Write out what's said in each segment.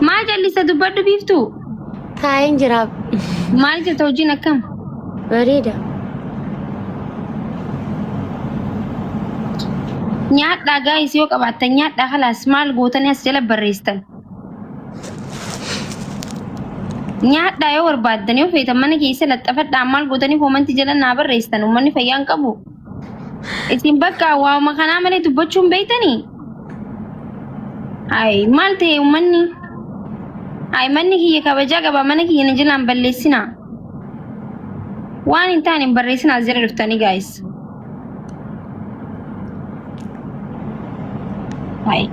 Maal callista dubbadhu biiftuu? Taa'een jira. Maal jirta hojiin akkam? Bareeda. Nyaadhaa gaayis yoo qabaattan nyaadhaa kalaas maal gootanii as jala barreessitan? Nyaadhaa yoo barbaaddan yoo feetan mana keessa laxxafadhaa maal gootanii koomantii jala naa barreessitan uummanni fayyaa hin qabu. Isin bakka waa'uma kanaa malee dubbachuu hin beektanii? Hayi maal ta'e uummanni? Hayi manni kiyya kabajaa qaba mana kiyya na jalaan balleessinaa. Waan hin taane hin barreessinaa as jala dhuftanii gaayis. Hayi.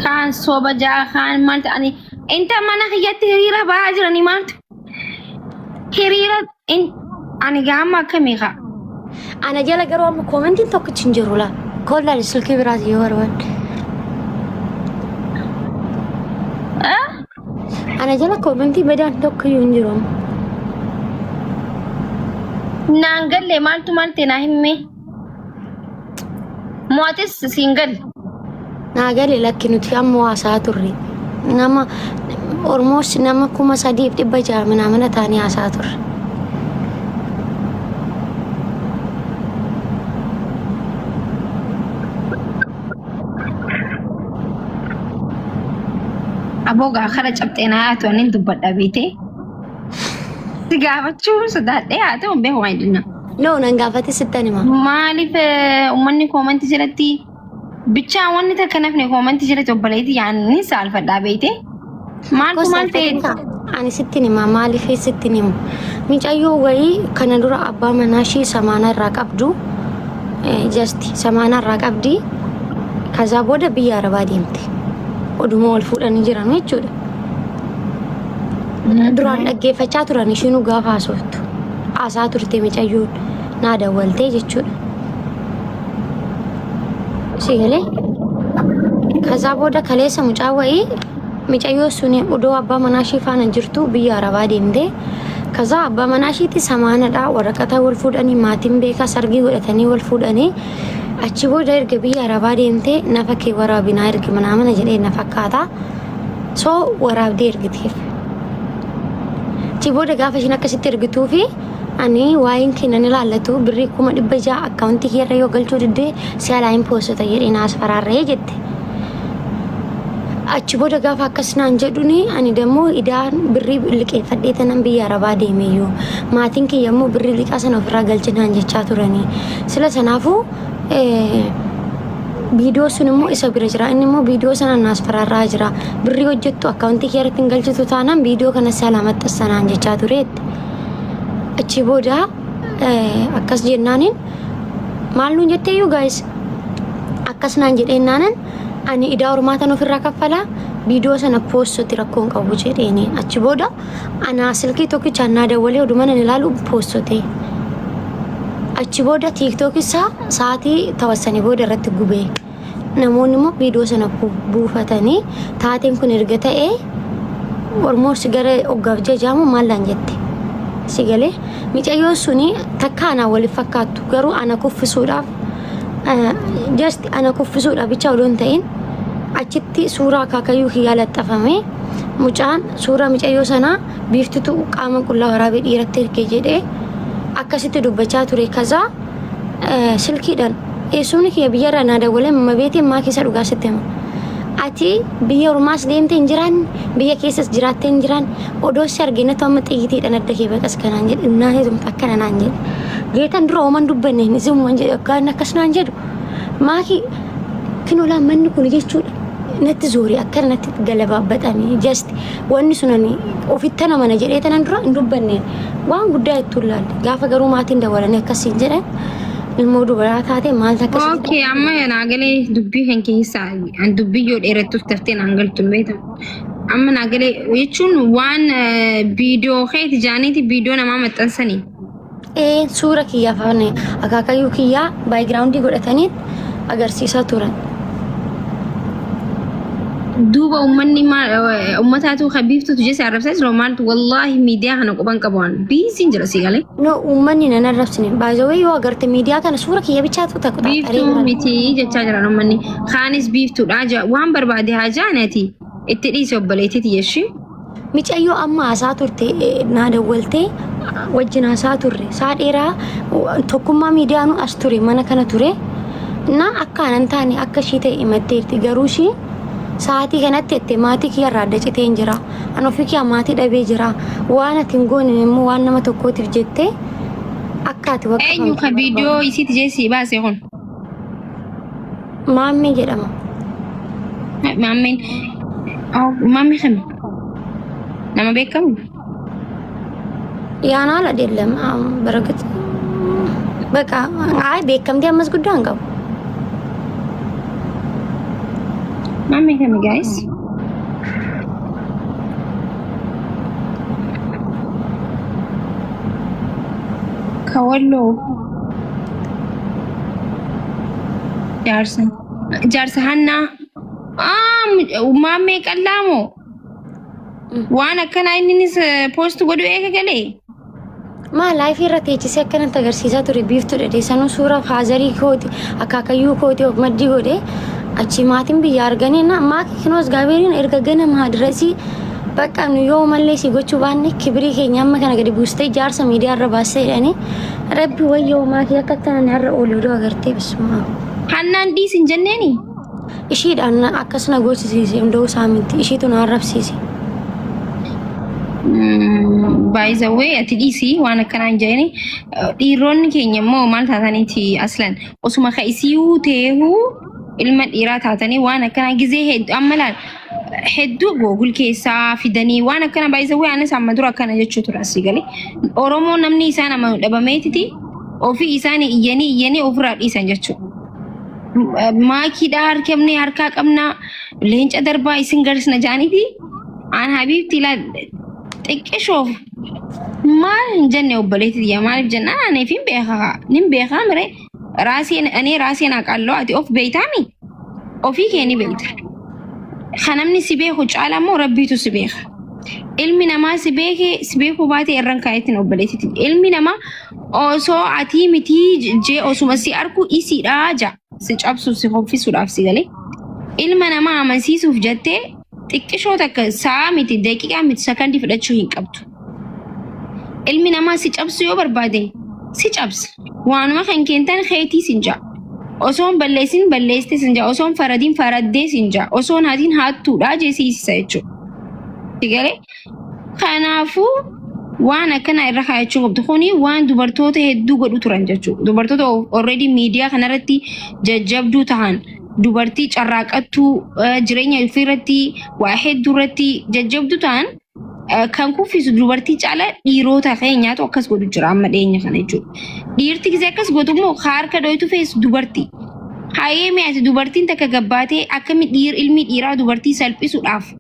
Kaan soba jaa kaan maal ta'anii inta mana kiyyatti hiriira ba'aa jiranii maaltu hiriira in ani gaama akkamii kaa. Ana jala garuu amma koomentiin tokkichi hin jiru laa. Kollaali silkii biraati yoo barbaadde. Ah? Ana jala koomentii badaan tokko iyyuu hin jiru amma. Naan galle maaltu maal ta'e naa himme. Mo'atis siin galle. Naa gale lakki nuti ammoo haasa'aa turre. Nama Oromoos nama 3600 minaamina taanii haasa'aa turre. Aboo gaa kara cabxee naa yaatu anin dubbadha beetee. Si gaafachuu sodaadhee haa ta'u hin beeku waan jedhina. No nan gaafate sittan hima. Maaliif uummanni koomantii jalatti bichaa wanni takka nafne koomantii jalatti obboleetti yaanni saalfadhaa beeyte. Maaltu maal ta'e? Ani sittin hima maaliif sittin himu. Micayyoo wayii kana dura abbaa manaa ishii samaanaa irraa qabdu jasti samaanaa irraa qabdi. Kazaa booda biyya arabaa deemte. Oduma wal fuudhanii jiran jechuudha. Duraan dhaggeeffachaa turan ishiinuu gaafa haasoftu. Haasaa turte micayyoon naa dawwaltee jechuudha. Si galee? Kazaa booda kaleessa mucaa wayii micayyoo suni odoo abbaa manaa ishii faana jirtu biyya arabaa deemte. Kazaa abbaa manaa ishiitti samaanadha waraqata wal fuudhanii maatiin beekaa sargii godhatanii wal fuudhanii achi booda erga biyya arabaa deemte nafa kee waraabinaa ergi manaa mana jedhee na fakkaata. So waraabdee ergiteef. Achi booda gaafa ishiin akkasitti ergituufi ani waa'een kee nan ilaallatu birrii 600,000 akkaawuntii kee irra yoo galchuu diddee si alaa hin poostota jedhee naas faraarra'ee jette. Achi booda gaafa akkas naan jedhuni ani dammoo idaan birrii liqeeffadhee tanan biyya arabaa deemeyyuu maatiin kiyya immoo birrii liqaa sana ofirraa galchi naan jechaa turanii. Sila sanaafuu Viidiyoo sun immoo isa bira jira. Inni immoo viidiyoo sana naas faraarraa jira. Birrii hojjettu akkaawuntii kee irratti hin galchitu taanaan viidiyoo kana si alaa maxxansa naan jechaa tureetti. Achi booda akkas jennaaniin maal nuun jettee iyyuu gaayis akkas naan jedheennaanan ani idaa hormaatan ofirraa kaffalaa viidiyoo sana poostoti rakkoon qabu jedheeni. Achi booda Anaa silkii tokkichaan naa dawwalee oduma nan ilaalu poostotee. Achi booda tiiktook isaa sa'aatii tawassanii booda irratti gubee. Namoonni immoo viidiyoo sana buufatanii taateen kun erga ta'ee almost gara hoggaaf jajaamu maal naan jette. Si galee micayyoon suni takka anaa waliif fakkaattu garuu ana kuffisuudhaaf just ana kuffisuudhaaf bicha odoo hin ta'in achitti suuraa akaakayyuu kiyyaa laxxafame mucaan suuraa micayyoo sanaa biiftutu qaama qullaa waraabee dhiiratti erge jedhee akkasitti dubbachaa ture kazaa silkiidhaan eessumni kiyya biyyarraa naa dawwalee mabeetiin maa keessa dhugaa sitti hima. Ati biyya ormaas deemtee hin jiraanne biyya keessas jiraattee hin jiraanne odoo si arginatu amma xiyyiitiidhaan adda kee baqas kanaan jedhe naateetum akkana naan jedhe. Geetan dura homan dubbanne hin isimuman jedhe akkaan akkas naan jedhu maaki kinolaa manni kun jechuudha natti zoore akkana natti galabaabbaxame just wanni sun ani ofitti amana jedhee tanan dura hin dubbanne waan guddaa itti ulaalle gaafa garuu maatiin dawwalanii akkasiin jedhan ilmoo dubaraa taate maaltu akkasitti Okay, amma naa galee dubbii kan keessaa an dubbii yoo dheerattuuf taftee naan galtu hin beektamu. Amma naa galee jechuun waan viidiyoo keeti jaaniiti viidiyoo namaa maxxansanii. Ee suura kiyyaa faana akaakayyuu kiyyaa baayigiraawundii godhatanii agarsiisaa turan. Duuba uummanni uummataatu kan biiftuutu jesse arrabsaa jiru maaltu wallaahi miidiyaa kana quban qabu waan biisiin jira si galee. No, uummanni nan arrabsine. Baay'ee yoo agarte miidiyaa kana suura kiyya bichaatu takka Biiftuu miti jechaa jiran uummanni. Kaanis biiftuudha waan barbaade haa jaanati itti dhiisi obboleettiiti jeshi. Micayyoo amma haasaa turte naa dawwaltee wajjin haasaa turre saa dheeraa tokkummaa miidiyaanu as ture mana kana ture na akka anan taane akka ishii ta'e himatteerti garuu ishii sa'aatii kanatti jette maatii kiyya irraa adda citeen jira an ofii kiyya maatii dhabee jira waan ati hin goone immoo waan nama tokkootiif jettee akka ati bakka Eenyu ka viidiyoo isiiti jeesii baase kun? Maammee jedhama. Maammeen maammee kami? Nama beekamu? Yaanaal አይደለም በርግጥ በቃ አይ beekamtii ammas guddaa hin qabu. Maammee kami guys? Ka walloo. Jaarsa. Jaarsa hannaa. Maammee qallaa moo? Waan akkanaa inninis post godhu eega galee? Maa live irra teechisee akkanatti agarsiisaa ture biiftuu dhedhee sanuu suura faazarii kooti akaakayyuu kooti of maddii godhe achi maatiin biyya arganii na maa kinoos gaabeeriin erga ganamaa dirasii bakka nu yoo mallee si gochuu baanne kibirii keenya amma kana gadi buustee jaarsa miidiyaa irra baastee jedhanii rabbi wayyoo maakii akka akkana har'a oolu oduu agartee bisuma. Hannaan dhiis hin jenneeni? Ishiidhaan akkas na goosisiise hunda'uu isaa miti ishiitu na arrabsiise. By the way, ati dhiisii waan akkanaa hin jedhini. Dhiironni keenya immoo maal taataniiti aslan osuma ka isiyyuu ta'eehu ilma dhiiraa taatanii waan akkanaa gizee hedduu amma laal hedduu Google keessaa fidanii waan akkana. By the way, anis amma dura akkana jechuu ture asii galee. Oromoo namni isaan amanu dhabameetiti ofii isaanii iyyanii iyyanii ofirraa dhiisan jechuudha. Maakiidhaa harkamnee harkaa qabnaa leenca darbaa isin garsina jaaniiti. Aan habiibti ilaa xiqqishoof maal hin jenne obboleetti tiyya maaliif jennaan aniif hin beekaa nin beekaa mire raaseen anee raaseen haqalloo ati of beeytaami ofii kee ni beeyta. Kan namni si beeku caala immoo rabbiitu si beeka. Ilmi namaa si beekee si beekuu baatee irran kaayetiin obboleetti tiyya. Ilmi namaa osoo atii mitii jee osuma si arku isiidhaa ja si cabsuuf si hoffisuudhaaf si galee. Ilma namaa amansiisuuf jettee xiqqishoo takka sa'a miti daqiiqaa miti sakandii fudhachuu hin qabdu. Ilmi namaa si cabsuu yoo barbaade si cabsa. Waanuma kan keentan keetii sin ja'a. Osoon balleessin balleessite sin ja'a. Osoon faradiin faraddee sin ja'a. Osoon hatiin hattuudha jee siisisa jechuudha. Si galee? Kanaafuu waan akkanaa irra kaayachuu qabdu. Kuni waan dubartoota hedduu godhu turan jechuudha. Dubartoota already miidiyaa kanarratti jajjabduu tahan dubartii carraaqattuu jireenya ofii irratti waa hedduu irratti jajjabduu ta'an kan kuffisu dubartii caala dhiirota keenyaatu akkas godhu jira amma dhiyeenya kana jechuudha. Dhiirti gisee akkas gootu immoo harka dhoytu feesu dubartii. Hayyee mee ati dubartiin takka gabbaatee akkami dhiir ilmi dhiiraa dubartii salphisuudhaaf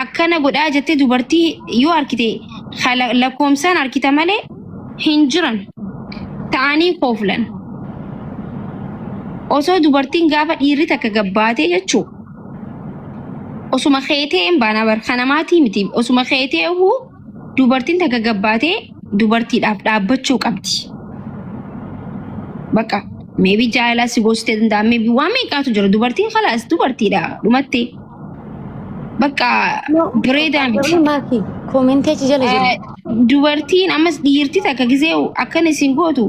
akkana godhaa jettee dubartii yoo harkite lakkoomsaan harkita malee hin jiran ta'anii kooflan. Osoo dubartiin gaafa dhiirri takka gabbaatee jechuu osuma keetee hin baana bar kanamaatii miti osuma keetee huu dubartiin takka gabbaatee dubartiidhaaf dhaabbachuu qabdi. Bakka maybe jaalala si goositee danda'a maybe waan meeqaatu jira dubartiin khalaas dubartiidha dhumatte. Bakka bareedaa miti. Maaki comment achi jala jiru. Dubartiin ammas dhiirti takka gisee akkana isin gootu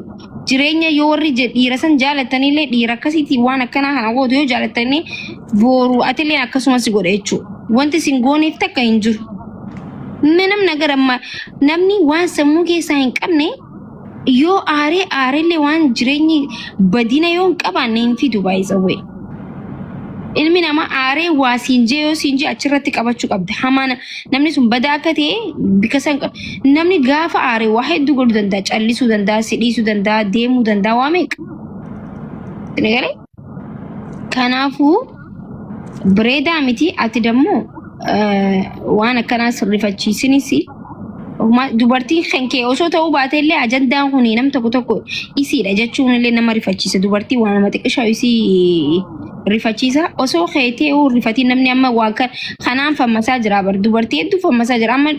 jireenya yoo warri dhiira san jaalattanillee dhiira akkasiitiin waan akkanaa kana gootu yoo jaalattanii booru atillee akkasumas godha jechuudha. Wanti isin gooneef takka hin jiru. ምንም ነገር amma namni waan sammuu keessaa hin qabne yoo aaree aareellee waan jireenyi badina yoo hin qabaanne hin fidu baay'isawwee. Ilmi namaa aaree waa siin jee yoo siin jee achirratti qabachuu qabda. Hamaan namni sun badaa akka ta'e bika san qaba. Namni gaafa aaree waa hedduu godhuu danda'a. Callisuu danda'a, si dhiisuu danda'a, deemuu danda'a waa meeqa. Isin galee? Kanaafuu bareedaa miti ati dammoo waan akkanaa sirrifachiisinis Dubartii kan kee osoo ta'uu baate illee ajandaan kun nam tokko tokko isiidha jechuun illee nama rifachiisa. Dubartii waa nama xiqqishaa isii rifachiisa. Osoo kee ta'uu rifatiin namni amma waa kanaan fammasaa jira bar dubartii hedduu fammasaa jira. Amma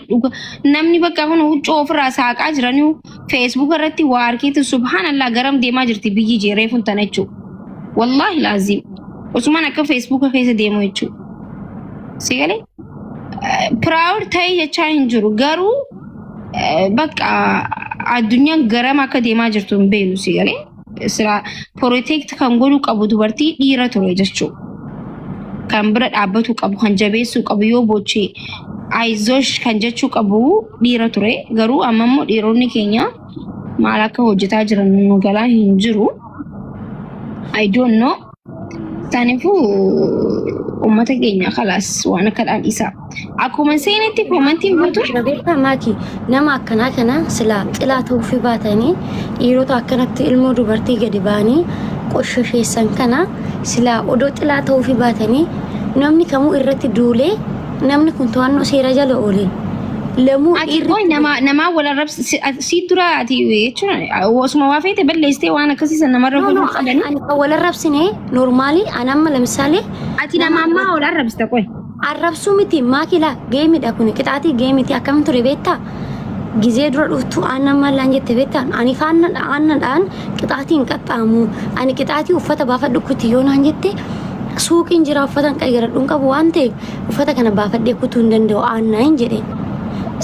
namni bakka kun huccuu ofirraa saaqaa jiranii Facebook irratti waa arkeetu subhaanallah garam deemaa jirti biyyi jeeree funtana jechuudha. Wallaahi laazim. Osumaan akka Facebook keessa deemu jechuudha. Si galee? Proud ta'e jechaa hin jiru garuu bakka addunyaan garam akka deemaa jirtu hin beeknu, si galee? Sila protect kan godhuu qabu dubartii dhiira ture jechuudha. Kan bira dhaabbatu qabu, kan jabeessuu qabu, yoo bochee አይዞሽ kan jechuu qabu dhiira ture. Garuu amma immoo dhiironni keenya maal akka hojjetaa jiran nu galaa hin jiru. I don't know. Saniifuu uummata keenya kalaas waan akka dhaadhiisaa. Akkuma seenetti commentiin guutuu Beekaa maaki, nama akkanaa kana silaa xilaa ta'uufi baatanii dhiirota akkanatti ilmoo dubartii gadi ba'anii qoshosheessan kana silaa odoo xilaa ta'uufi baatanii namni kamuu irratti duulee namni kun to'annoo seera jala oole. Lamuu Ati dhiirri qoy, nama namaa wal arrabs si dura ati jechuun osuma waa feete balleessitee waan akkasii san namarra No, no, godhuu qabanii. Ani kan wal arrabsine normally ani amma ለምሳሌ Ati nama ammaa wal arrabsita qoy. Arrabsuu miti maakila, gameiidha kun, qixaatii gameiiti. Akkam ture beektaa? Gizee dura dhuftu aannan mallaan jette beektaa? Ani faanna aannadhaan qixaatii hin qaxxaamu. Ani qixaatii uffata baafadhu kuti yoo naan jette, suuqiin jira, uffata hin qayyaradhu hin qabu waan ta'eef uffata kana baafadhee kutuu hin danda'u aannaa hin jedheen.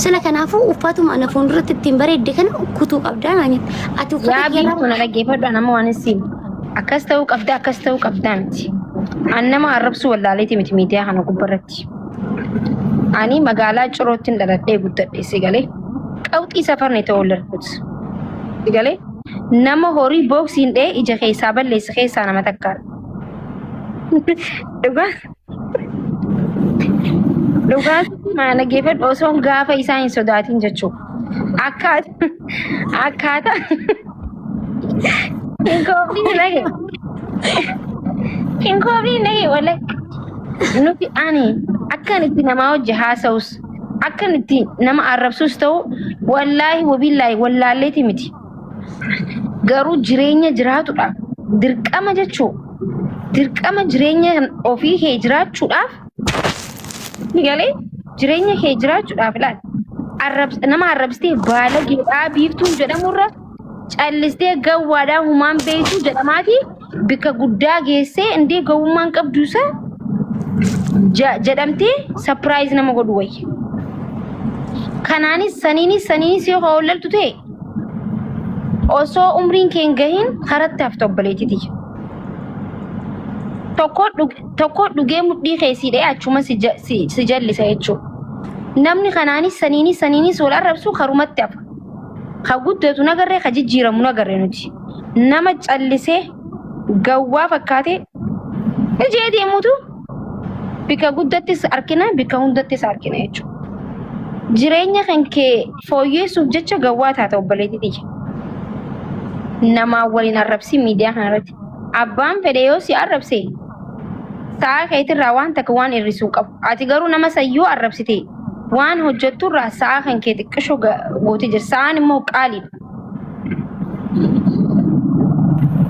Sila kanaafuu uffatuma ana fuulduratti ittiin bareedde kana kutuu qabdaa naan jette. Ati uffata Yaa kiyyarraa biiftuu, na dhaggeeffadhu, nama waan isin akkas ta'uu qabda, akkas ta'uu qabdaa miti. An nama arrabsuu wallaaleeti miti miidiyaa kana gubbarratti. Ani magaalaa Cirootti dhaladhee guddadhe, si galee? Qawxii safarni ta'uu larkut. Si galee? Nama horii booksiin dhee ija keessaa balleesse keessaa nama takkaadha. Dhugaa dhugaa maa dhaggeeffadhu, osoo gaafa isaa hin sodaatin jechuudha. Akkaataa hin koofliin dhage. Hin koofliin dhage wallahi. Nuti ani akkan itti namaa hojii haasa'us, akkan itti nama arrabsus ta'u, wallaahi wabillaahi wallaalleeti miti. Garuu jireenya jiraatudhaaf dirqama jechuu, dirqama jireenya ofii kee jiraachuudhaaf ni galee, jireenya kee jiraachuudhaaf ilaal. Nama arrabsitee baalageedhaa biiftuun jedhamurra callistee gawwaadhaa humaan beektuu jedhamaati bikka guddaa geessee indee gawwummaan qabdu isa jedhamtee surprise nama godhu wayya. Kanaanis saniinis saniinis yoo hoollaltu ta'e osoo umriin kee hin gahin karatti hafta, obboleettii. Tokko dhugee mudhii keessii dha'ee achuma si jallisa jechuudha. Namni kanaanis saniinis saniinis wal arrabsu karumatti hafa. Ka guddatu nagarree, ka jijjiiramu nagarree nuti. Nama callisee gawwaa fakkaatee ijee deemutu bikka guddattis argina, bikka hundattis argina jechuudha. Jireenya kan kee fooyyeessuuf jecha gawwaa taata, obboleettii tiyya. Namaa waliin arrabsi miidiyaa kanarratti. Abbaan fedhe yoo si arrabse sa'a keetirraa waan takka waan hir'isuu qabu. Ati garuu nama sayyoo arrabsite waan hojjetturraa sa'a kan kee xiqqishoo gootee jira. Sa'aan immoo qaaliidha.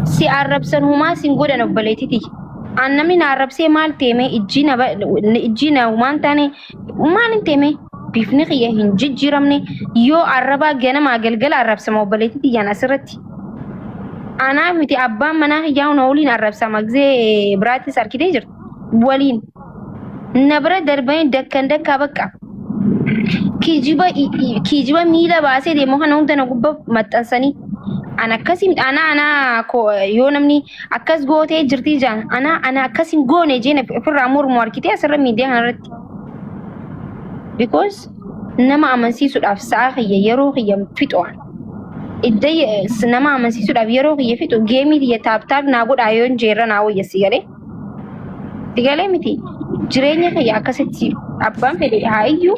Si arrabsan humaa sin godhan, obboleettii tiyya. An namni na arrabsee maal teeme? Ijji na humaan taane maal hin teeme? Bifni kiyya hin jijjiiramne. Yoo arrabaa ganamaa galgala arrabsama, obboleettii tiyyaan asirratti. Anaa miti, abbaan manaa kiyyaa na waliin arrabsama, gisee biraattis harkitee jirti. Waliin na bira darbanii dakkan dakkaa bakka. Kijiba kijiba miila baasee deemu kana hunda na gubba maxxansanii. An akkasiin ana yoo namni akkas gootee jirtii jaan, ana akkas hin goone jeen ofirraa mormu harkitee asirra miidiyaa kanarratti. Because nama amansiisuudhaaf sa'a kiyya, yeroo kiyya fixu'an. Idda nama amansiisuudhaaf yeroo kiyya fixu, gameii kiyya tap tap naa godhaa yoo jeerra naa wayya, si galee. Si galee miti? Jireenya kiyya akkasitti abbaan fedhe haa iyyuu.